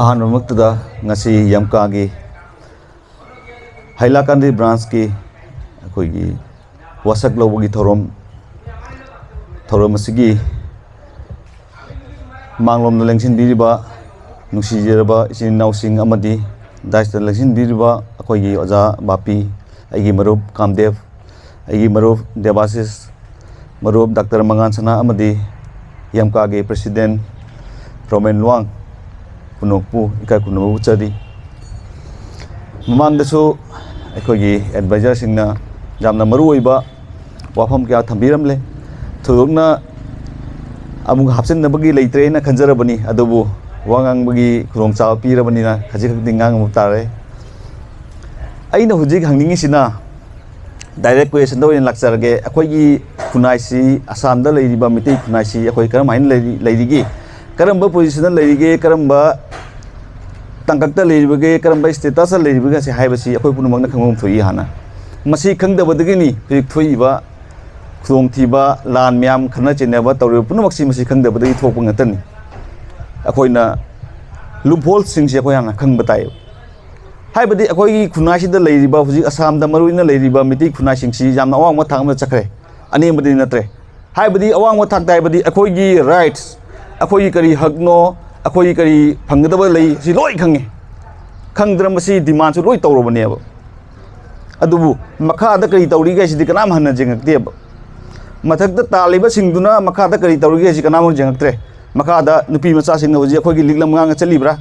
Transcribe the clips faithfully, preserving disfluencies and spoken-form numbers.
ꯑꯍꯥꯟꯕꯃꯛꯇꯗ ꯉꯁꯤ ꯌꯥꯝꯀꯥꯒꯤ ꯍꯥꯏꯂꯥꯀꯥꯟꯗꯤ ꯕ꯭ꯔꯥꯟꯁꯀꯤ ꯑꯩꯈꯣꯏꯒꯤ ꯋꯥꯁꯛ ꯂꯧꯕꯒꯤ ꯊꯧꯔꯝ, ꯊꯧꯔꯝ ꯑꯁꯤꯒꯤ ꯃꯥꯡꯂꯣꯝꯗ ꯂꯦꯡꯁꯤꯟꯕꯤꯔꯤꯕ ꯅꯨꯡꯁꯤꯖꯔꯕ ꯏꯆꯤꯟ ꯏꯅꯥꯎꯁꯤꯡ ꯑꯃꯗꯤ ꯗꯥꯏꯁꯇ ꯂꯦꯡꯁꯤꯟꯕꯤꯔꯤꯕ ꯑꯩꯈꯣꯏꯒꯤ ꯑꯣꯖꯥ ꯕꯥꯄꯤ, ꯑꯩꯒꯤ ꯃꯔꯨꯞ ꯀꯥꯝꯗꯦꯕ, ꯑꯩꯒꯤ ꯃꯔꯨꯞ ꯗꯦꯕꯥꯁꯤꯁ, ꯃꯔꯨꯞ ꯗꯥꯛꯇꯔ ꯃꯉꯥꯟ ꯁꯅꯥ ꯑꯃꯗꯤ ꯌꯥꯝꯀꯥꯒꯤ ꯄ꯭ꯔꯦꯁꯤꯗꯦꯟ ꯔꯣꯃꯦꯟ ꯂꯨꯋꯥꯡ ꯄꯨꯝꯅꯃꯛꯄꯨ ꯏꯀꯥꯏ ꯈꯨꯝꯅꯕ ꯎꯠꯆꯔꯤ꯫ ꯃꯃꯥꯡꯗꯁꯨ ꯑꯩꯈꯣꯏꯒꯤ ꯑꯦꯗꯚꯥꯏꯖꯔꯁꯤꯡꯅ ꯌꯥꯝꯅ ꯃꯔꯨꯑꯣꯏꯕ ꯋꯥꯐꯝ ꯀꯌꯥ ꯊꯝꯕꯤꯔꯝꯂꯦ꯫ ꯊꯣꯏꯗꯣꯛꯅ ꯑꯃꯨꯛ ꯍꯥꯞꯆꯤꯟꯅꯕꯒꯤ ꯂꯩꯇ꯭ꯔꯦꯅ ꯈꯟꯖꯔꯕꯅꯤ, ꯑꯗꯨꯕꯨ ꯋꯥ ꯉꯥꯡꯕꯒꯤ ꯈꯨꯗꯣꯡꯆꯥꯕ ꯄꯤꯔꯕꯅꯤꯅ ꯈꯖꯤꯛ ꯈꯛꯇꯤ ꯉꯥꯡꯕ ꯇꯥꯔꯦ꯫ ꯑꯩꯅ ꯍꯧꯖꯤꯛ ꯍꯪꯅꯤꯡꯉꯤꯁꯤꯅ, ꯗꯥꯏꯔꯦꯛ ꯀ꯭ꯋꯦꯁꯟꯗ ꯑꯣꯏꯅ ꯂꯥꯛꯆꯔꯒꯦ꯫ ꯑꯩꯈꯣꯏꯒꯤ ꯈꯨꯟꯅꯥꯏꯁꯤ, ꯑꯁꯥꯝꯗ ꯂꯩꯔꯤꯕ ꯃꯤꯇꯩ ꯈꯨꯟꯅꯥꯏꯁꯤ ꯑꯩꯈꯣꯏ ꯀꯔꯝꯍꯥꯏꯅ ꯂꯩꯔꯤ, ꯂꯩꯔꯤꯒꯦ? ꯀꯔꯝꯕ ꯄꯣꯖꯤꯁꯟꯗ ꯂꯩꯔꯤꯒꯦ? ꯀꯔꯝꯕ ꯇꯥꯡꯀꯛꯇ ꯂꯩꯔꯤꯕꯒꯦ? ꯀꯔꯝꯕ ꯁ꯭ꯇꯦꯇꯁꯇ ꯂꯩꯔꯤꯕꯒꯦ ꯍꯥꯏꯕꯁꯤ ꯑꯩꯈꯣꯏ ꯄꯨꯝꯅꯃꯛꯅ ꯈꯪꯐꯝ ꯊꯣꯛꯏ꯫ ꯍꯥꯟꯅ ꯃꯁꯤ ꯈꯪꯗꯕꯗꯒꯤꯅꯤ ꯍꯧꯖꯤꯛ ꯊꯣꯛꯏꯕ ꯈꯨꯗꯣꯡꯊꯤꯕ, ꯂꯥꯟ ꯃꯌꯥꯝ, ꯈꯠꯅ ꯆꯩꯅꯕ ꯇꯧꯔꯤꯕ ꯄꯨꯝꯅꯃꯛꯁꯤ ꯃꯁꯤ ꯈꯪꯗꯕꯗꯒꯤ ꯊꯣꯛꯄ ꯉꯥꯛꯇꯅꯤ꯫ ꯑꯩꯈꯣꯏꯅ ꯂꯨꯞꯍꯣꯜꯁꯤꯡꯁꯤ ꯑꯩꯈꯣꯏ ꯍꯥꯟꯅ ꯈꯪꯕ ꯇꯥꯏ꯫ ꯍꯥꯏꯕꯗꯤ ꯑꯩꯈꯣꯏꯒꯤ ꯈꯨꯟꯅꯥꯏꯁꯤꯗ ꯂꯩꯔꯤꯕ, ꯍꯧꯖꯤꯛ ꯑꯁꯥꯝꯗ ꯃꯔꯨꯑꯣꯏꯅ ꯂꯩꯔꯤꯕ ꯃꯤꯇꯩ ꯈꯨꯟꯅꯥꯏꯁꯤꯡꯁꯤ ꯌꯥꯝꯅ ꯑꯋꯥꯡꯕ ꯊꯥꯛ ꯑꯃꯗ ꯆꯠꯈ꯭ꯔꯦ, ꯑꯅꯦꯝꯕꯗꯤ ꯅꯠꯇ꯭ꯔꯦ꯫ ꯍꯥꯏꯕꯗꯤ ꯑꯋꯥꯡꯕ ꯊꯥꯛꯇ ꯍꯥꯏꯕꯗꯤ ꯑꯩꯈꯣꯏꯒꯤ ꯔꯥꯏꯠꯁ, ꯑꯩꯈꯣꯏꯒꯤ ꯀꯔꯤ ꯍꯛꯅꯣ, ꯑꯩꯈꯣꯏꯒꯤ ꯀꯔꯤ ꯐꯪꯒꯗꯕ ꯂꯩ, ꯁꯤ ꯂꯣꯏ ꯈꯪꯉꯤ꯫ ꯈꯪꯗꯅ ꯃꯁꯤ ꯗꯤꯃꯥꯟꯁꯨ ꯂꯣꯏ ꯇꯧꯔꯕꯅꯦꯕ꯫ ꯑꯗꯨꯕꯨ ꯃꯈꯥꯗ ꯀꯔꯤ ꯇꯧꯔꯤꯒꯦ ꯍꯥꯏꯁꯤꯗꯤ ꯀꯅꯥꯝ ꯍꯟꯅ ꯌꯦꯡꯉꯛꯇꯦꯕ꯫ ꯃꯊꯛꯇ ꯇꯥꯜꯂꯤꯕꯁꯤꯡꯗꯨꯅ ꯃꯈꯥꯗ ꯀꯔꯤ ꯇꯧꯔꯤꯒꯦ ꯍꯥꯏꯁꯤ ꯀꯅꯥꯝ ꯌꯦꯡꯉꯛꯇ꯭ꯔꯦ꯫ ꯃꯈꯥꯗ ꯅꯨꯄꯤ ꯃꯆꯥꯁꯤꯡꯅ ꯍꯧꯖꯤꯛ ꯑꯩꯈꯣꯏꯒꯤ ꯂꯤꯛꯂꯝ ꯉꯥꯡꯉ ꯆꯠꯂꯤꯕ꯭ꯔꯥ?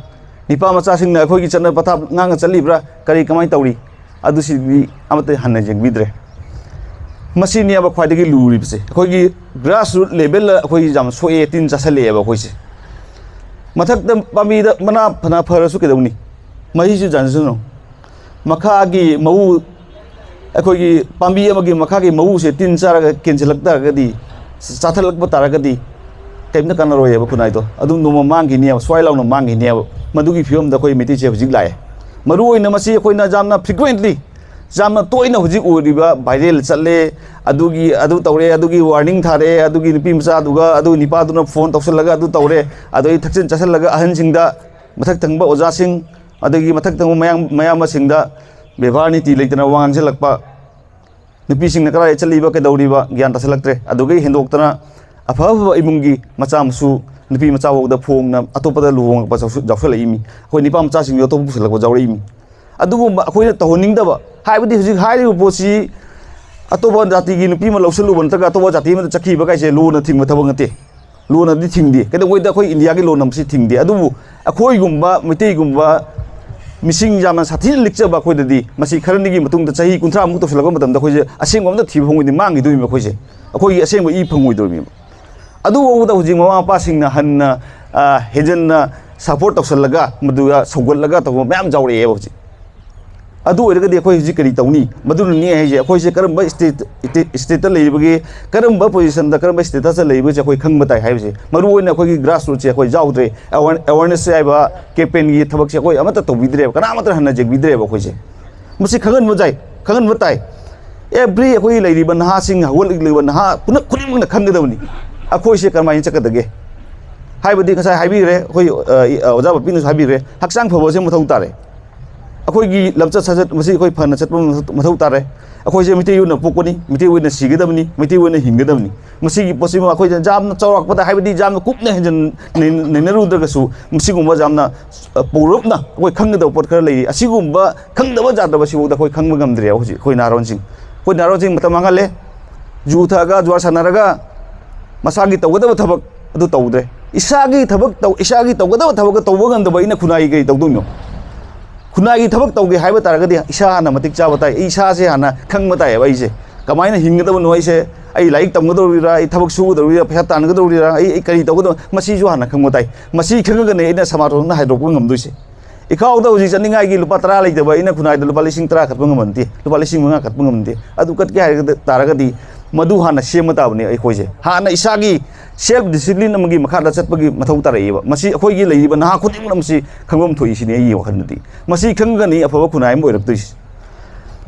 ꯅꯤꯄꯥ ꯃꯆꯥꯁꯤꯡꯅ ꯑꯩꯈꯣꯏꯒꯤ ꯆꯠꯅ ꯄꯊꯥꯞ ꯉꯥꯡꯉ ꯆꯠꯂꯤꯕ꯭ꯔꯥ? ꯀꯔꯤ, ꯀꯃꯥꯏꯅ ꯇꯧꯔꯤ? ꯑꯗꯨꯁꯤꯗꯤ ꯑꯃꯠꯇ ꯍꯟꯅ ꯌꯦꯡꯕꯤꯗ꯭ꯔꯦ꯫ ꯃꯁꯤꯅꯦꯕ ꯈ꯭ꯋꯥꯏꯗꯒꯤ ꯂꯨꯔꯤꯕꯁꯦ꯫ ꯑꯩꯈꯣꯏꯒꯤ ꯒ꯭ꯔꯥꯁ ꯔꯨꯠ ꯂꯦꯚꯦꯜꯗ ꯑꯩꯈꯣꯏ ꯌꯥꯝ ꯁꯣꯛꯑꯦ, ꯇꯤꯟ ꯆꯥꯁꯜꯂꯛꯑꯦꯕ ꯑꯩꯈꯣꯏꯁꯦ꯫ ꯃꯊꯛꯇ ꯄꯥꯝꯕꯤꯗ ꯃꯅꯥ ꯐꯅ ꯐꯔꯁꯨ ꯀꯩꯗꯧꯅꯤ? ꯃꯍꯩꯁꯨ ꯆꯥꯟꯅꯁꯅꯨ꯫ ꯃꯈꯥꯒꯤ ꯃꯎ, ꯑꯩꯈꯣꯏꯒꯤ ꯄꯥꯝꯕꯤ ꯑꯃꯒꯤ ꯃꯈꯥꯒꯤ ꯃꯎꯁꯦ ꯇꯤꯟ ꯆꯥꯔꯒ ꯀꯦꯟꯁꯤꯜꯂꯛ ꯇꯥꯔꯒꯗꯤ, ꯆꯥꯊꯠꯂꯛꯄ ꯇꯥꯔꯒꯗꯤ, ꯀꯔꯤꯝꯇ ꯀꯥꯟꯅꯔꯣꯏꯑꯕ ꯈꯨꯟꯅꯥꯏꯗꯣ꯫ ꯑꯗꯨꯝ ꯅꯣꯡꯃ ꯃꯥꯡꯈꯤꯅꯦꯕ, ꯁ꯭ꯋꯥꯏ ꯂꯥꯎꯅ ꯃꯥꯡꯈꯤꯅꯦꯕ꯫ ꯃꯗꯨꯒꯤ ꯐꯤꯕꯝꯗ ꯑꯩꯈꯣꯏ ꯃꯩꯇꯩꯁꯦ ꯍꯧꯖꯤꯛ ꯂꯥꯛꯑꯦ꯫ ꯃꯔꯨꯑꯣꯏꯅ ꯃꯁꯤ ꯑꯩꯈꯣꯏꯅ ꯌꯥꯝꯅ ꯐ꯭ꯔꯤꯀ꯭ꯋꯦꯟꯠꯂꯤ, ꯌꯥꯝꯅ ꯇꯣꯏꯅ ꯍꯧꯖꯤꯛ ꯑꯣꯏꯔꯤꯕ, ꯚꯥꯏꯔꯦꯜ ꯆꯠꯂꯦ, ꯑꯗꯨꯒꯤ ꯑꯗꯨ ꯇꯧꯔꯦ, ꯑꯗꯨꯒꯤ ꯋꯥꯔꯅꯤꯡ ꯊꯥꯔꯛꯑꯦ, ꯑꯗꯨꯒꯤ ꯅꯨꯄꯤ ꯃꯆꯥꯗꯨꯒ ꯑꯗꯨ ꯅꯤꯄꯥꯗꯨꯅ ꯐꯣꯟ ꯇꯧꯁꯜꯂꯒ ꯑꯗꯨ ꯇꯧꯔꯦ, ꯑꯗꯨꯗꯒꯤ ꯊꯛꯆꯤꯟ ꯆꯥꯁꯜꯂꯒ ꯑꯍꯟꯁꯤꯡꯗ ꯃꯊꯛ ꯊꯪꯕ ꯑꯣꯖꯥꯁꯤꯡ, ꯑꯗꯒꯤ ꯃꯊꯛ ꯊꯪꯕ ꯃꯌꯥꯝ ꯃꯌꯥꯝꯕꯁꯤꯡꯗ ꯕꯦꯕꯥꯔ ꯅꯤꯇꯤ ꯂꯩꯇꯅ ꯋꯥ ꯉꯥꯡꯁꯤꯜꯂꯛꯄ, ꯅꯨꯄꯤꯁꯤꯡꯅ ꯀꯗꯥꯏꯗ ꯆꯠꯂꯤꯕ, ꯀꯩꯗꯧꯔꯤꯕ, ꯒ꯭ꯌꯥꯟ ꯇꯥꯁꯤꯜꯂꯛꯇ꯭ꯔꯦ꯫ ꯑꯗꯨꯗꯒꯤ ꯍꯦꯟꯗꯣꯛꯇꯅ ꯑꯐ ꯑꯐꯕ ꯏꯃꯨꯡꯒꯤ ꯃꯆꯥ ꯃꯁꯨ, ꯅꯨꯄꯤ ꯃꯆꯥ ꯐꯥꯎꯗ ꯐꯣꯡꯅ ꯑꯇꯣꯞꯄꯗ ꯂꯨꯍꯣꯡꯉꯛꯄ ꯌꯥꯎꯁ-, ꯌꯥꯎꯁꯜꯂꯛꯏꯃꯤ꯫ ꯑꯩꯈꯣꯏ ꯅꯤꯄꯥ ꯃꯆꯥꯁꯤꯡꯁꯨ ꯑꯇꯣꯞꯄ ꯄꯨꯁꯜꯂꯛꯄ ꯌꯥꯎꯔꯛꯏꯃꯤ꯫ ꯑꯗꯨꯒꯨꯝꯕ ꯑꯩꯈꯣꯏꯅ ꯇꯧꯍꯟꯅꯤꯡꯗꯕ, ꯍꯥꯏꯕꯗꯤ ꯍꯧꯖꯤꯛ ꯍꯥꯏꯔꯤꯕ ꯄꯣꯠꯁꯤ ꯑꯇꯣꯞꯄ ꯖꯥꯇꯤꯒꯤ ꯅꯨꯄꯤ ꯑꯃ ꯂꯧꯁꯤꯜꯂꯨꯕ ꯅꯠꯇ꯭ꯔꯒ ꯑꯇꯣꯞꯄ ꯖꯥꯇꯤ ꯑꯃꯗ ꯆꯠꯈꯤꯕ ꯀꯥꯏꯁꯦ ꯂꯣꯅ ꯊꯤꯡꯕ ꯊꯕꯛ ꯅꯠꯇꯦ꯫ ꯂꯣꯅꯗꯤ ꯊꯤꯡꯗꯦ꯫ ꯀꯩꯗꯧꯉꯩꯗ ꯑꯩꯈꯣꯏ ꯏꯟꯗꯤꯌꯥꯒꯤ ꯂꯣꯅ ꯃꯁꯤ ꯊꯤꯡꯗꯦ꯫ ꯑꯗꯨꯕꯨ ꯑꯩꯈꯣꯏꯒꯨꯝꯕ ꯃꯩꯇꯩꯒꯨꯝꯕ ꯃꯤꯁꯤꯡ ꯌꯥꯝꯅ ꯁꯥꯊꯤꯅ ꯂꯤꯛꯆꯕ ꯑꯩꯈꯣꯏꯗꯗꯤ ꯃꯁꯤ ꯈꯔꯅꯤꯒꯤ ꯃꯇꯨꯡꯗ, ꯆꯍꯤ ꯀꯨꯟꯊ꯭ꯔꯥꯃꯨꯛ ꯇꯧꯁꯤꯜꯂꯛꯄ ꯃꯇꯝꯗ, ꯑꯩꯈꯣꯏꯁꯦ ꯑꯁꯦꯡꯕ ꯑꯝꯇ ꯊꯤꯕ ꯐꯪꯉꯣꯏꯗꯣꯏ, ꯃꯥꯡꯈꯤꯗꯣꯏꯅꯦꯕ ꯑꯩꯈꯣꯏꯁꯦ꯫ ꯑꯩꯈꯣꯏꯒꯤ ꯑꯁꯦꯡꯕ ꯏ ꯐꯪꯉꯣꯏꯗꯣꯏꯅꯦꯕ꯫ ꯑꯗꯨꯐꯥꯎꯕꯗ ꯍꯧꯖꯤꯛ ꯃꯃꯥ ꯃꯄꯥꯁꯤꯡꯅ ꯍꯟꯅ, ꯑ, ꯍꯦꯟꯖꯟꯅ ꯁꯞꯄꯣꯔꯠ ꯇꯧꯁꯜꯂꯒ, ꯃꯗꯨꯒ ꯁꯧꯒꯠꯂꯒ ꯇꯧꯕ ꯃꯌꯥꯝ ꯌꯥꯎꯔꯛꯑꯦꯕ ꯍꯧꯖꯤꯛ꯫ ꯑꯗꯨ ꯑꯣꯏꯔꯒꯗꯤ ꯑꯩꯈꯣꯏ ꯍꯧꯖꯤꯛ ꯀꯔꯤ ꯇꯧꯅꯤ? ꯃꯗꯨꯅꯅꯤ ꯍꯥꯏꯁꯦ, ꯑꯩꯈꯣꯏꯁꯦ ꯀꯔꯝꯕ ꯁ꯭ꯇꯦꯠ, ꯁ꯭ꯇꯦꯠꯇ ꯂꯩꯔꯤꯕꯒꯦ, ꯀꯔꯝꯕ ꯄꯣꯖꯤꯁꯟꯗ, ꯀꯔꯝꯕ ꯁ꯭ꯇꯦꯇꯁꯇ ꯂꯩꯔꯤꯕꯒꯦꯁꯦ ꯑꯩꯈꯣꯏ ꯈꯪꯕ ꯇꯥꯏ ꯍꯥꯏꯕꯁꯦ꯫ ꯃꯔꯨ ꯑꯣꯏꯅ ꯑꯩꯈꯣꯏꯒꯤ ꯒ꯭ꯔꯥꯁ ꯔꯨꯠꯁꯦ ꯑꯩꯈꯣꯏ ꯌꯥꯎꯗ꯭ꯔꯦ꯫ ꯑꯦꯋꯥꯔ-, ꯑꯦꯋꯥꯔꯅꯦꯁ ꯍꯥꯏꯕ ꯀꯦꯝꯄꯦꯟꯒꯤ ꯊꯕꯛꯁꯦ ꯑꯩꯈꯣꯏ ꯑꯃꯠꯇ ꯇꯧꯕꯤꯗ꯭ꯔꯦꯕ, ꯀꯅꯥꯃꯠꯇꯅ ꯍꯟꯅ ꯌꯦꯡꯕꯤꯗ꯭ꯔꯦꯕ ꯑꯩꯈꯣꯏꯁꯦ꯫ ꯃꯁꯤ ꯈꯪꯍꯟꯕ ꯌꯥꯏ, ꯈꯪꯍꯟꯕ ꯇꯥꯏ꯫ ꯑꯦꯚ꯭ꯔꯤ ꯑꯩꯈꯣꯏꯒꯤ ꯂꯩꯔꯤꯕ ꯅꯍꯥꯁꯤꯡ, ꯍꯧꯒꯠꯂꯛꯂꯤꯕ ꯅꯍꯥ ꯄꯨꯝꯅ-, ꯈꯨꯗꯤꯡꯃꯛꯅ ꯈꯪꯒꯗꯕꯅꯤ ꯑꯩꯈꯣꯏꯁꯦ ꯀꯔꯝꯍꯥꯏꯅ ꯆꯠꯀꯗꯒꯦ ꯍꯥꯏꯕꯗꯤ꯫ ꯉꯁꯥꯏ ꯍꯥꯏꯕꯤꯈ꯭ꯔꯦ ꯑꯩꯈꯣꯏ, ꯑ, ꯑꯣꯖꯥ ꯄꯥꯄꯤꯅꯁꯨ ꯍꯥꯏꯕꯤꯈ꯭ꯔꯦ, ꯍꯛꯆꯥꯡ ꯐꯕꯁꯦ ꯃꯊꯧ ꯇꯥꯔꯦ꯫ ꯑꯩꯈꯣꯏꯒꯤ ꯂꯝꯆꯠ ꯁꯥꯖꯠ ꯃꯁꯤ ꯑꯩꯈꯣꯏ ꯐꯅ ꯆꯠꯄ ꯃꯊꯧ ꯇꯥꯔꯦ꯫ ꯑꯩꯈꯣꯏꯁꯦ ꯃꯤꯇꯩ ꯑꯣꯏꯅ ꯄꯣꯛꯄꯅꯤ, ꯃꯤꯇꯩ ꯑꯣꯏꯅ ꯁꯤꯒꯗꯕꯅꯤ, ꯃꯤꯇꯩ ꯑꯣꯏꯅ ꯍꯤꯡꯒꯗꯕꯅꯤ꯫ ꯃꯁꯤꯒꯤ ꯄꯣꯠꯁꯤꯃ ꯑꯩꯈꯣꯏꯅ ꯌꯥꯝꯅ ꯆꯥꯎꯔꯥꯛꯄꯗ, ꯍꯥꯏꯕꯗꯤ ꯌꯥꯝꯅ ꯀꯨꯞꯅ ꯍꯦꯟꯖꯟ-, ꯅꯩ-, ꯅꯩꯅꯔꯨꯗ꯭ꯔꯒꯁꯨ, ꯃꯁꯤꯒꯨꯝꯕ ꯌꯥꯝꯅ, ꯑ, ꯄꯧꯔꯞꯅ ꯑꯩꯈꯣꯏ ꯈꯪꯒꯗꯕ ꯄꯣꯠ ꯈꯔ ꯂꯩꯔꯤ꯫ ꯑꯁꯤꯒꯨꯝꯕ ꯈꯪꯗꯕ ꯌꯥꯗ꯭ꯔꯕꯁꯤꯐꯥꯎꯗ ꯑꯩꯈꯣꯏ ꯈꯪꯕ ꯉꯝꯗ꯭ꯔꯦꯕ ꯍꯧꯖꯤꯛ ꯑꯩꯈꯣꯏ ꯅꯍꯥꯔꯣꯟꯁꯤꯡ꯫ ꯑꯩꯈꯣꯏ ꯅꯍꯥꯔꯣꯟꯁꯤꯡ ꯃꯇꯝ ꯃꯥꯡꯍꯜꯂꯦ꯫ ꯖꯨ ꯊꯛꯑꯒ, ꯖꯨꯋꯥꯔ ꯁꯥꯟꯅꯔꯒ, ꯃꯁꯥꯒꯤ ꯇꯧꯒꯗꯕ ꯊꯕꯛ ꯑꯗꯨ ꯇꯧꯗ꯭ꯔꯦ꯫ ꯏꯁꯥꯒꯤ ꯊꯕꯛ ꯇꯧ-, ꯏꯁꯥꯒꯤ ꯇꯧꯒꯗꯕ ꯊꯕꯛ ꯇꯧꯕ ꯉꯝꯗꯕ ꯑꯩꯅ ꯈꯨꯟꯅꯥꯏꯒꯤ ꯀꯔꯤ ꯇꯧꯗꯣꯏꯅꯣ? ꯈꯨꯟꯅꯥꯏꯒꯤ ꯊꯕꯛ ꯇꯧꯒꯦ ꯍꯥꯏꯕ ꯇꯥꯔꯒꯗꯤ ꯏꯁꯥ ꯍꯥꯟꯅ ꯃꯇꯤꯛ ꯆꯥꯕ ꯇꯥꯏ꯫ ꯑꯩ ꯏꯁꯥꯁꯦ ꯍꯥꯟꯅ ꯈꯪꯕ ꯇꯥꯏꯌꯦꯕ ꯑꯩꯁꯦ꯫ ꯀꯃꯥꯏꯅ ꯍꯤꯡꯒꯗꯕꯅꯣ ꯑꯩꯁꯦ? ꯑꯩ ꯂꯥꯏꯔꯤꯛ ꯇꯝꯒꯗꯧꯔꯤꯔꯥ? ꯑꯩ ꯊꯕꯛ ꯁꯨꯒꯗꯧꯔꯤꯔꯥ? ꯐꯩꯁꯥ ꯇꯥꯟꯒꯗꯧꯔꯤꯔꯥ? ꯑꯩ, ꯑꯩ ꯀꯔꯤ ꯇꯧꯒꯗꯕ? ꯃꯁꯤꯁꯨ ꯍꯥꯟꯅ ꯈꯪꯕ ꯇꯥꯏ꯫ ꯃꯁꯤ ꯈꯪꯉꯒꯅꯦ ꯑꯩꯅ ꯁꯃꯥꯖꯇ ꯍꯥꯏꯗꯣꯛꯄ ꯉꯝꯗꯣꯏꯁꯦ꯫ ꯏꯈꯥꯎꯗ ꯍꯧꯖꯤꯛ ꯆꯠꯅꯤꯡꯉꯥꯏꯒꯤ ꯂꯨꯄꯥ ꯇꯔꯥ ꯂꯩꯇꯕ ꯑꯩꯅ ꯈꯨꯟꯅꯥꯏꯗ ꯂꯨꯄꯥ ꯂꯤꯁꯤꯡ ꯇꯔꯥ ꯀꯠꯄ ꯉꯝꯍꯟꯗꯦ, ꯂꯨꯄꯥ ꯂꯤꯁꯤꯡ ꯃꯉꯥ ꯀꯠꯄ ꯉꯝꯍꯟꯗꯦ꯫ ꯑꯗꯨ ꯀꯠꯀꯦ ꯍꯥꯏꯔꯒ ꯇꯥꯔꯒꯗꯤ ꯃꯗꯨ ꯍꯥꯟꯅ ꯁꯦꯝꯕ ꯇꯥꯕꯅꯤ ꯑꯩꯈꯣꯏꯁꯦ꯫ ꯍꯥꯟꯅ ꯏꯁꯥꯒꯤ ꯁꯦꯜꯐ ꯗꯤꯁꯤꯄ꯭ꯂꯤꯟ ꯑꯃꯒꯤ ꯃꯈꯥꯗ ꯆꯠꯄꯒꯤ ꯃꯊꯧ ꯇꯥꯔꯛꯏꯕ꯫ ꯃꯁꯤ ꯑꯩꯈꯣꯏꯒꯤ ꯂꯩꯔꯤꯕ ꯅꯍꯥ ꯈꯨꯗꯤꯡꯃꯛꯅ ꯃꯁꯤ ꯈꯪꯐꯝ ꯊꯣꯛꯏ ꯁꯤꯅꯤ ꯑꯩꯒꯤ ꯋꯥꯈꯜꯗꯗꯤ꯫ ꯃꯁꯤ ꯈꯪꯒꯅꯤ ꯑꯐꯕ ꯈꯨꯟꯅꯥꯏ ꯑꯃ ꯑꯣꯏꯔꯛꯇꯣꯏꯁꯦ꯫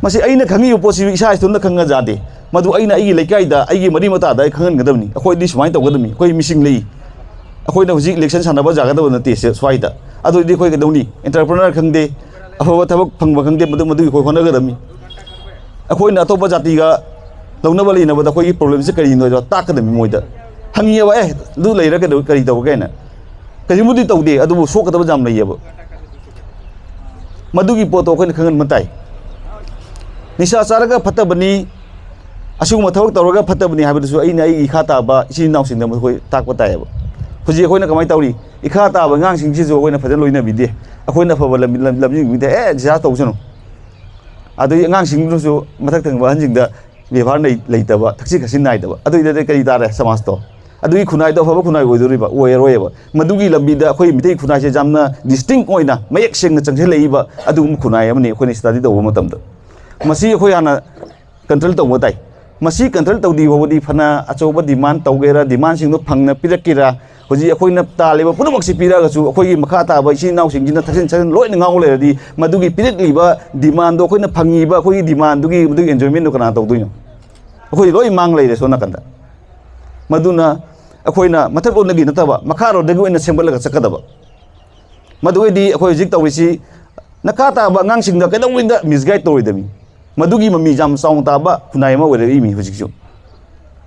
ꯃꯁꯤ ꯑꯩꯅ ꯈꯪꯉꯤꯕ ꯄꯣꯠꯁꯤ ꯏꯁꯥ ꯏꯇꯣꯝꯇ ꯈꯪꯉ ꯌꯥꯗꯦ꯫ ꯃꯗꯨ ꯑꯩꯅ ꯑꯩꯒꯤ ꯂꯩꯀꯥꯏꯗ, ꯑꯩꯒꯤ ꯃꯔꯤ ꯃꯇꯥꯗ ꯑꯩ ꯈꯪꯍꯟꯒꯗꯕꯅꯤ꯫ ꯑꯩꯈꯣꯏꯗꯤ ꯁꯨꯃꯥꯏꯅ ꯇꯧꯒꯗꯕꯅꯤ, ꯑꯩꯈꯣꯏ ꯃꯤꯁꯤꯡ ꯂꯩ꯫ ꯑꯩꯈꯣꯏꯅ ꯍꯧꯖꯤꯛ ꯏꯂꯦꯛꯁꯟ ꯁꯥꯟꯅꯕ ꯌꯥꯒꯗꯕ ꯅꯠꯇꯦ ꯁꯦ ꯁ꯭ꯋꯥꯏꯗ꯫ ꯑꯗꯨ ꯑꯣꯏꯔꯗꯤ ꯑꯩꯈꯣꯏ ꯀꯩꯗꯧꯅꯤ? ꯑꯦꯟꯇꯔꯄ꯭ꯔꯦꯅꯔ ꯈꯪꯗꯦ, ꯑꯐꯕ ꯊꯕꯛ ꯐꯪꯕ ꯈꯪꯗꯦ, ꯃꯗꯨ, ꯃꯗꯨꯒꯤ ꯑꯩꯈꯣꯏ ꯍꯣꯠꯅꯒꯗꯕꯅꯤ꯫ ꯑꯩꯈꯣꯏꯅ ꯑꯇꯣꯞꯄ ꯖꯥꯇꯤꯒ ꯂꯧꯅꯕ ꯂꯩꯅꯕꯗ ꯑꯩꯈꯣꯏꯒꯤ ꯄ꯭ꯔꯣꯕ꯭ꯂꯦꯝꯁꯦ ꯀꯔꯤꯅꯣ ꯍꯥꯏꯗꯣ ꯇꯥꯛꯀꯗꯕꯅꯤ ꯃꯣꯏꯗ꯫ ꯍꯪꯉꯤꯑꯕ, "ꯑꯦ, ꯑꯗꯨ ꯂꯩꯔ ꯀꯩꯗꯧ-, ꯀꯔꯤ ꯇꯧꯔꯒꯦ?" ꯍꯥꯏꯅ꯫ ꯀꯔꯤꯒꯨꯝꯕꯗꯤ ꯇꯧꯗꯦ, ꯑꯗꯨꯕꯨ ꯁꯣꯛꯀꯗꯕ ꯌꯥꯝ ꯂꯩꯌꯦꯕ꯫ ꯃꯗꯨꯒꯤ ꯄꯣꯠꯇꯣ ꯑꯩꯈꯣꯏꯅ ꯈꯪꯍꯟꯕ ꯇꯥꯏ꯫ ꯅꯤꯁꯥ ꯆꯥꯔꯒ ꯐꯠꯇꯕꯅꯤ, ꯑꯁꯤꯒꯨꯝꯕ ꯊꯕꯛ ꯇꯧꯔꯒ ꯐꯠꯇꯕꯅꯤ ꯍꯥꯏꯕꯗꯨꯁꯨ ꯑꯩꯅ ꯑꯩꯒꯤ ꯏꯈꯥ ꯇꯥꯕ ꯏꯆꯤꯟ ꯏꯅꯥꯎꯁꯤꯡꯗ ꯃꯈꯣꯏ ꯇꯥꯛꯄ ꯇꯥꯏꯌꯦꯕ꯫ ꯍꯧꯖꯤꯛ ꯑꯩꯈꯣꯏꯅ ꯀꯃꯥꯏꯅ ꯇꯧꯔꯤ? ꯏꯈꯥ ꯇꯥꯕ ꯑꯉꯥꯡꯁꯤꯡꯁꯤꯁꯨ ꯑꯩꯈꯣꯏꯅ ꯐꯖꯅ ꯂꯣꯏꯅꯕꯤꯗꯦ, ꯑꯩꯈꯣꯏꯅ ꯑꯐꯕ ꯂꯝꯕꯤ-, ꯂꯝ-, ꯂꯝꯖꯤꯡꯕꯤꯗꯦ꯫ "ꯑꯦ, ꯅꯤꯁꯥ ꯇꯧꯁꯅꯨ"꯫ ꯑꯗꯨꯒꯤ ꯑꯉꯥꯡꯁꯤꯡꯗꯨꯁꯨ ꯃꯊꯛ ꯊꯪꯕ ꯑꯍꯟꯁꯤꯡꯗ ꯕꯦꯕꯥꯔ ꯂꯩ-, ꯂꯩꯇꯕ, ꯊꯛꯁꯤ ꯈꯥꯁꯤ ꯅꯥꯏꯗꯕ, ꯑꯗꯨꯏꯗꯗꯤ ꯀꯔꯤ ꯇꯥꯔꯦ ꯁꯃꯥꯖꯇꯣ? ꯑꯗꯨꯒꯤ ꯈꯨꯟꯅꯥꯏꯗꯣ ꯑꯐꯕ ꯈꯨꯟꯅꯥꯏ ꯑꯣꯏꯗꯣꯔꯤꯕ? ꯑꯣꯏꯔꯔꯣꯏꯕ꯫ ꯃꯗꯨꯒꯤ ꯂꯝꯕꯤꯗ ꯑꯩꯈꯣꯏ ꯃꯤꯇꯩ ꯈꯨꯟꯅꯥꯏꯁꯦ ꯌꯥꯝꯅ ꯗꯤꯁꯇꯤꯡ ꯑꯣꯏꯅ ꯃꯌꯦꯛ ꯁꯦꯡꯅ ꯆꯪꯁꯤꯜꯂꯛꯏꯕ ꯑꯗꯨꯒꯨꯝꯕ ꯈꯨꯟꯅꯥꯏ ꯑꯃꯅꯤ ꯑꯩꯈꯣꯏꯅ ꯁ꯭ꯇꯗꯤ ꯇꯧꯕ ꯃꯇꯝꯗ꯫ ꯃꯁꯤ ꯑꯩꯈꯣꯏ ꯍꯥꯟꯅ ꯀꯟꯇ꯭ꯔꯣꯜ ꯇꯧꯕ ꯇꯥꯏ꯫ ꯃꯁꯤ ꯀꯟꯇ꯭ꯔꯣꯜ ꯇꯧꯗ꯭ꯔꯤ ꯐꯥꯎꯕꯗꯤ ꯐꯅ ꯑꯆꯧꯕ ꯗꯤꯃꯥꯟ ꯇꯧꯒꯦꯔꯥ, ꯗꯤꯃꯥꯟꯁꯤꯡꯗꯣ ꯐꯪꯅ ꯄꯤꯔꯛꯀꯦꯔꯥ, ꯍꯧꯖꯤꯛ ꯑꯩꯈꯣꯏꯅ ꯇꯥꯜꯂꯤꯕ ꯄꯨꯝꯅꯃꯛꯁꯤ ꯄꯤꯔꯛꯑꯒꯁꯨ ꯑꯩꯈꯣꯏꯒꯤ ꯃꯈꯥ ꯇꯥꯕ ꯏꯆꯤꯟ ꯏꯅꯥꯎꯁꯤꯡꯁꯤꯅ ꯊꯛꯆꯤꯟ ꯆꯥꯁꯤꯟ ꯂꯣꯏꯅ ꯉꯥꯎ ꯂꯩꯔꯗꯤ ꯃꯗꯨꯒꯤ ꯄꯤꯔꯛꯂꯤꯕ ꯗꯤꯃꯥꯟꯗꯣ, ꯑꯩꯈꯣꯏꯅ ꯐꯪꯉꯤꯕ ꯑꯩꯈꯣꯏꯒꯤ ꯗꯤꯃꯥꯟꯗꯨꯒꯤ ꯃꯗꯨꯒꯤ ꯑꯦꯟꯖꯣꯏꯃꯦꯟꯗꯣ ꯀꯅꯥ ꯇꯧꯗꯣꯏꯅꯣ? ꯑꯩꯈꯣꯏ ꯂꯣꯏ ꯃꯥꯡ ꯂꯩꯔꯦ ꯁꯣꯝ ꯅꯥꯀꯟꯗ꯫ ꯃꯗꯨꯅ ꯑꯩꯈꯣꯏꯅ ꯃꯊꯛꯂꯣꯝꯗꯒꯤ ꯅꯠꯇꯕ ꯃꯈꯥꯔꯣꯝꯗꯒꯤ ꯑꯣꯏꯅ ꯁꯦꯝꯒꯠꯂꯒ ꯆꯠꯀꯗꯕ꯫ ꯃꯗꯨ ꯑꯣꯏꯔꯗꯤ ꯑꯩꯈꯣꯏ ꯍꯧꯖꯤꯛ ꯇꯧꯔꯤꯁꯤ ꯅꯈꯥ ꯇꯥꯕ ꯑꯉꯥꯡꯁꯤꯡꯗ ꯀꯩꯗꯧꯉꯩꯗ ꯃꯤꯁꯒꯥꯏꯗ ꯇꯧꯔꯣꯏꯗꯕꯅꯤ꯫ ꯃꯗꯨꯒꯤ ꯃꯃꯤ ꯌꯥꯝ ꯆꯥꯎꯅ ꯇꯥꯕ ꯈꯨꯟꯅꯥꯏ ꯑꯃ ꯑꯣꯏꯔꯛꯏꯃꯤ ꯍꯧꯖꯤꯛꯁꯨ꯫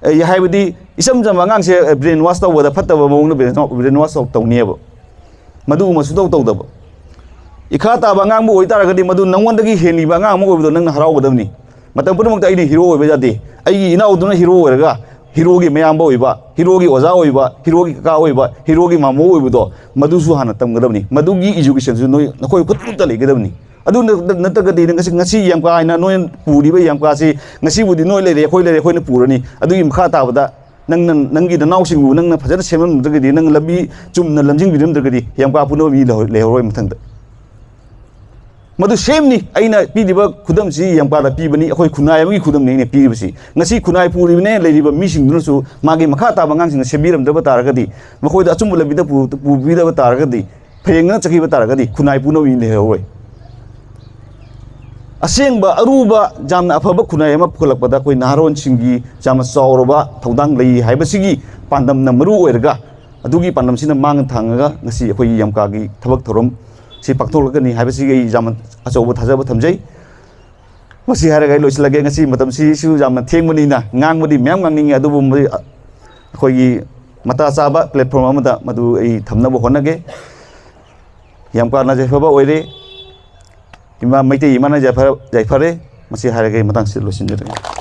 ꯑꯩ ꯍꯥꯏꯕꯗꯤ ꯏꯆꯝ ꯆꯝꯕ ꯑꯉꯥꯡꯁꯦ ꯕ꯭ꯔꯦꯟ ꯋꯥꯁ ꯇꯧꯕꯗ ꯐꯠꯇꯕ ꯃꯑꯣꯡꯗ ꯕ꯭ꯔꯦꯟ ꯋꯥꯁ ꯇꯧꯅꯤꯑꯕ꯫ ꯃꯗꯨꯒꯨꯝꯕ ꯁꯨꯡꯇꯧ ꯇꯧꯗꯕ꯫ ꯏꯈꯥ ꯇꯥꯕ ꯑꯉꯥꯡꯕꯨ ꯑꯣꯏꯇꯥꯔꯒꯗꯤ ꯃꯗꯨ ꯅꯉꯣꯟꯗꯒꯤ ꯍꯦꯜꯂꯤꯕ ꯑꯉꯥꯡ ꯑꯃ ꯑꯣꯏꯕꯗꯣ ꯅꯪꯅ ꯍꯔꯥꯎꯒꯗꯕꯅꯤ꯫ ꯃꯇꯝ ꯄꯨꯝꯅꯃꯛꯇ ꯑꯩꯅ ꯍꯤꯔꯣ ꯑꯣꯏꯕ ꯌꯥꯗꯦ꯫ ꯑꯩꯒꯤ ꯏꯅꯥꯎꯗꯨꯅ ꯍꯤꯔꯣ ꯑꯣꯏꯔꯒ ꯍꯤꯔꯣꯒꯤ ꯃꯌꯥꯝꯕ ꯑꯣꯏꯕ, ꯍꯤꯔꯣꯒꯤ ꯑꯣꯖꯥ ꯑꯣꯏꯕ, ꯍꯤꯔꯣꯒꯤ ꯀꯀꯥ ꯑꯣꯏꯕ, ꯍꯤꯔꯣꯒꯤ ꯃꯥꯃꯣ ꯑꯣꯏꯕꯗꯣ ꯃꯗꯨꯁꯨ ꯍꯥꯟꯅ ꯇꯝꯒꯗꯕꯅꯤ꯫ ꯃꯗꯨꯒꯤ ꯏꯖꯨꯀꯦꯁꯟꯁꯨ ꯅꯣꯏ, ꯅꯈꯣꯏ ꯈꯨꯗꯤꯡꯃꯛꯇ ꯂꯩꯒꯗꯕꯅꯤ꯫ ꯑꯗꯨ ꯅꯠ-, ꯅꯠꯇ꯭ꯔꯒꯗꯤ ꯅꯪ ꯉꯁꯤ, ꯉꯁꯤ ꯌꯥꯝꯀꯥ ꯍꯥꯏꯅ ꯅꯣꯏꯅ ꯄꯨꯔꯤꯕ ꯌꯥꯝꯀꯥꯁꯤ ꯉꯁꯤꯕꯨꯗꯤ ꯅꯣꯏ ꯂꯩꯔꯦ, ꯑꯩꯈꯣꯏ ꯂꯩꯔꯦ, ꯑꯩꯈꯣꯏꯅ ꯄꯨꯔꯅꯤ꯫ ꯑꯗꯨꯒꯤ ꯃꯈꯥ ꯇꯥꯕꯗ ꯅꯪꯅ, ꯅꯪꯒꯤ ꯅꯅꯥꯎꯁꯤꯡꯕꯨ ꯅꯪꯅ ꯐꯖꯅ ꯁꯦꯝꯂꯝꯗ꯭ꯔꯒꯗꯤ, ꯅꯪ ꯂꯝꯕꯤ ꯆꯨꯝꯅ ꯂꯝꯖꯤꯡꯕꯤꯔꯝꯗ꯭ꯔꯒꯗꯤ ꯌꯥꯝꯀꯥ ꯄꯨꯅꯕ ꯃꯤ ꯂꯩꯍꯧ-, ꯂꯩꯍꯧꯔꯣꯏ ꯃꯊꯪꯗ꯫ ꯃꯗꯨ ꯁꯦꯝꯅꯤ꯫ ꯑꯩꯅ ꯄꯤꯔꯤꯕ ꯈꯨꯗꯝꯁꯤ ꯌꯥꯝꯀꯥꯗ ꯄꯤꯕꯅꯤ, ꯑꯩꯈꯣꯏ ꯈꯨꯟꯅꯥꯏ ꯑꯃꯒꯤ ꯈꯨꯗꯝꯅꯤ ꯑꯩꯅ ꯄꯤꯔꯤꯕꯁꯤ꯫ ꯉꯁꯤ ꯈꯨꯟꯅꯥꯏ ꯄꯨꯔꯤꯕꯅꯦ ꯂꯩꯔꯤꯕ ꯃꯤꯁꯤꯡꯗꯨꯅꯁꯨ ꯃꯥꯒꯤ ꯃꯈꯥ ꯇꯥꯕ ꯑꯉꯥꯡꯁꯤꯡꯅ ꯁꯦꯝꯕꯤꯔꯝꯗꯕ ꯇꯥꯔꯒꯗꯤ, ꯃꯈꯣꯏꯗ ꯑꯆꯨꯝꯕ ꯂꯝꯕꯤꯗ ꯄꯨ-, ꯄꯨꯕꯤꯗꯕ ꯇꯥꯔꯒꯗꯤ, ꯐꯩꯌꯦꯡꯅ ꯆꯠꯈꯤꯕ ꯇꯥꯔꯒꯗꯤ ꯈꯨꯟꯅꯥꯏ ꯄꯨꯅꯕ ꯃꯤ ꯂꯩꯍꯧꯔꯣꯏ꯫ ꯑꯁꯦꯡꯕ ꯑꯔꯨꯕ ꯌꯥꯝꯅ ꯑꯐꯕ ꯈꯨꯟꯅꯥꯏ ꯑꯃ ꯄꯨꯈꯠꯂꯛꯄꯗ ꯑꯩꯈꯣꯏ ꯅꯍꯥꯔꯣꯟꯁꯤꯡꯒꯤ ꯌꯥꯝꯅ ꯆꯥꯎꯔꯕ ꯊꯧꯗꯥꯡ ꯂꯩ ꯍꯥꯏꯕꯁꯤꯒꯤ ꯄꯥꯟꯗꯝꯅ ꯃꯔꯨ ꯑꯣꯏꯔꯒ ꯑꯗꯨꯒꯤ ꯄꯥꯟꯗꯝꯁꯤꯅ ꯃꯥꯡ ꯊꯥꯡꯉꯒ ꯉꯁꯤ ꯑꯩꯈꯣꯏꯒꯤ ꯌꯥꯝꯀꯥꯒꯤ ꯊꯕꯛ ꯊꯧꯔꯝ ꯁꯤ ꯄꯥꯡꯊꯣꯛꯂꯛꯀꯅꯤ ꯍꯥꯏꯕꯁꯤꯒꯤ ꯑꯩ ꯌꯥꯝꯅ ꯑꯆꯧꯕ ꯊꯥꯖꯕ ꯊꯝꯖꯩ꯫ ꯃꯁꯤ ꯍꯥꯏꯔꯒ ꯑꯩ ꯂꯣꯏꯁꯤꯜꯂꯒꯦ꯫ ꯉꯁꯤ ꯃꯇꯝꯁꯤꯁꯨ ꯌꯥꯝꯅ ꯊꯦꯡꯕꯅꯤꯅ ꯉꯥꯡꯕꯗꯤ ꯃꯌꯥꯝ ꯉꯥꯡꯅꯤꯡꯉꯤ, ꯑꯗꯨꯕꯨ ꯃꯗꯨ ꯑꯩꯈꯣꯏꯒꯤ ꯃꯇꯥ ꯆꯥꯕ platform ꯑꯃꯗ ꯃꯗꯨ ꯑꯩ ꯊꯝꯅꯕ ꯍꯣꯠꯅꯒꯦ꯫ ꯌꯥꯝ ꯀꯥꯟꯅ ꯌꯥꯏꯐꯕ ꯑꯣꯏꯔꯦ꯫ ꯏꯃꯥ, ꯃꯩꯇꯩ ꯏꯃꯥꯅ ꯌꯥꯏꯐ-, ꯌꯥꯏꯐꯔꯦ꯫ ꯃꯁꯤ ꯍꯥꯏꯔꯒ ꯑꯩ ꯃꯇꯥꯡꯁꯤꯗ ꯂꯣꯏꯁꯤꯟꯖꯔꯒꯦ꯫